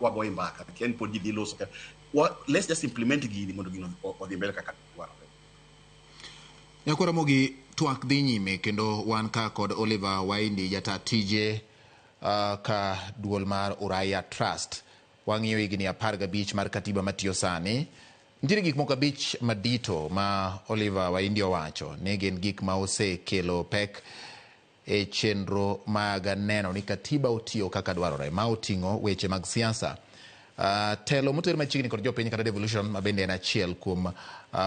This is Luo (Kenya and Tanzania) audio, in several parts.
Wagoye mbaka kia ni pod ji dhi loso let's just implement gini mondo gino odhi mbele kaka dwarore. Nyakwar Ramogi, twak dhi nyime kendo wan ka kod Oliver Waindi, jata tije ka duol mar Uraia Trust. Wang'iyo higni 15 mar katiba matiyo sani. Nitiere gik moko 5 madito ma Oliver Waindi owacho ni gin gik ma osekelo pek e chenro mag neno ni katiba otiyo kaka dwarore, ma oting'o weche mag siasa. Telo moter machiegni kod jopiny kata devolution, ma bende en achiel kuom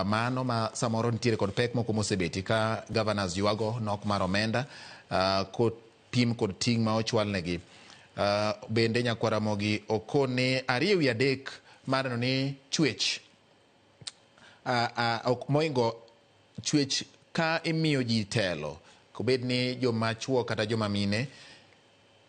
mano ma samoro nitiere kod pek moko mosebeti ka governors ywago nok mar omenda kopim kod ting' ma ochwalnegi. Bende nyakwar Ramogi okone 2 ewi 3 mar neno ni chwech ok moingo chwech ka imiyo ji telo, kobed ni joma chuo kata joma mine.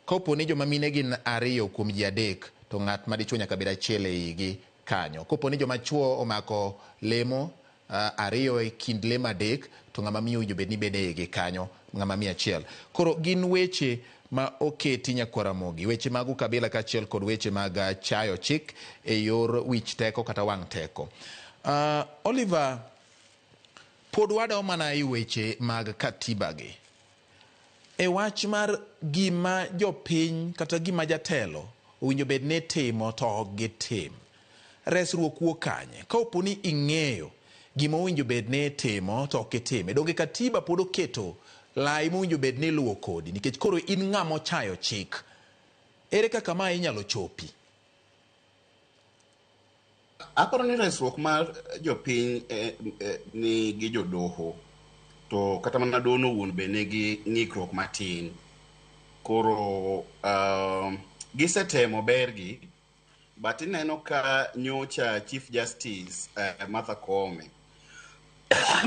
Kopo ni joma mine gin 2 kuom ji 3, to ng'at ma dichuo nyaka bed achiel e igi kanyo. Kopo ni joma chuo omako lemo 2 e kind lemo 3, to ng'ama miyo owinjo bed ni bedo e igi kanyo, ng'ama miyo achiel. Koro gin weche ma oketi, nyakwar Ramogi, weche mag ukabila kaachiel kod weche mag chayo chik e yor wich teko kata wang' teko. Oliver, pod wadok mana e weche mag katiba gi. E wach mar gima jopiny kata gima jatelo owinjo bed ni timo to ok gitim. Resruok wuok kanye? Ka opo ni ing'eyo gima owinjo bed ni itimo to ok itime, donge katiba pod oketo lai mowinjo bed ni iluwo kodi nikech koro in ng'ama ochayo chik? Ere kaka ma inyalo chopi? Aparo ni resruok mar jopiny nigi jodoho, to kata mana doho no owuon be nigi ng'ikruok matin. Koro gisetemo bergi, but ineno ka nyocha Chief Justice Martha Koome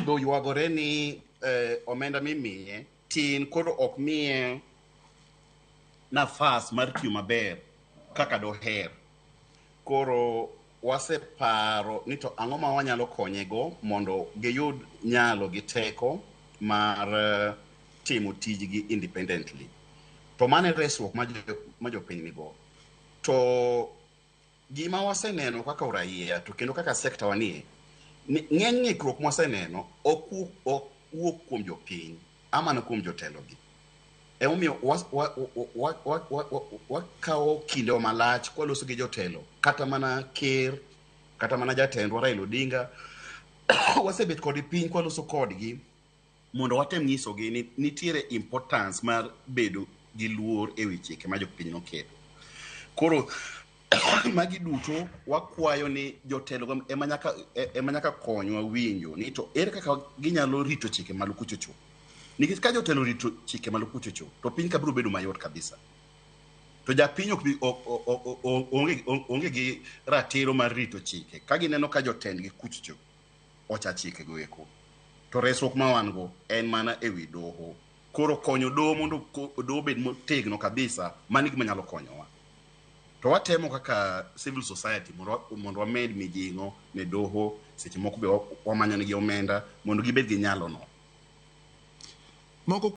be oywagore ni omenda mimiye tin, koro ok miye nafas mar tiyo maber kaka doher. Koro waseparo ni to ang'o ma wanyalo konye go mondo giyud nyalo gi teko mar timo tijgi independently. To mano e resruok ma jopiny nigo. To gima waseneno kaka uraia to kendo kaka sector wanie ni ng'eny ng'ikruok mwaseneno ok wuok kuom jopiny, amana kuom jotelo gi. Emomiyo wakawo kindewa malach kwaloso gi jotelo, kata mana ker, kata mana jatendwa Raila Odinga. Wasebet kod piny kwaloso kodgi mondo watem nyisogi ni nitiere importance mar bedo gi luor e wi chike ma jopiny noketo. Koro magi duto wakwayo ni jotelo go ema nyaka konywa winjo ni to ere kaka ginyalo rito chike malo kuchocho. Nikech ka jotelo rito chike malo kuchocho, to piny ka biro bedo mayot kabisa. To japiny ok bi onge gi ratiro mar rito chike ka gineno ka jotendgi kuchocho ocha chike go eko. To resruok ma wan go en mana ewi doho. Koro konyo doho mondo doho obed motegno kabisa, mano e gima nyalo konyowa. To watemo kaka civil society mondo wamed mijing'o ne doho, seche moko be wamanyo negi omenda mondo gibed gi nyalo no. Moko.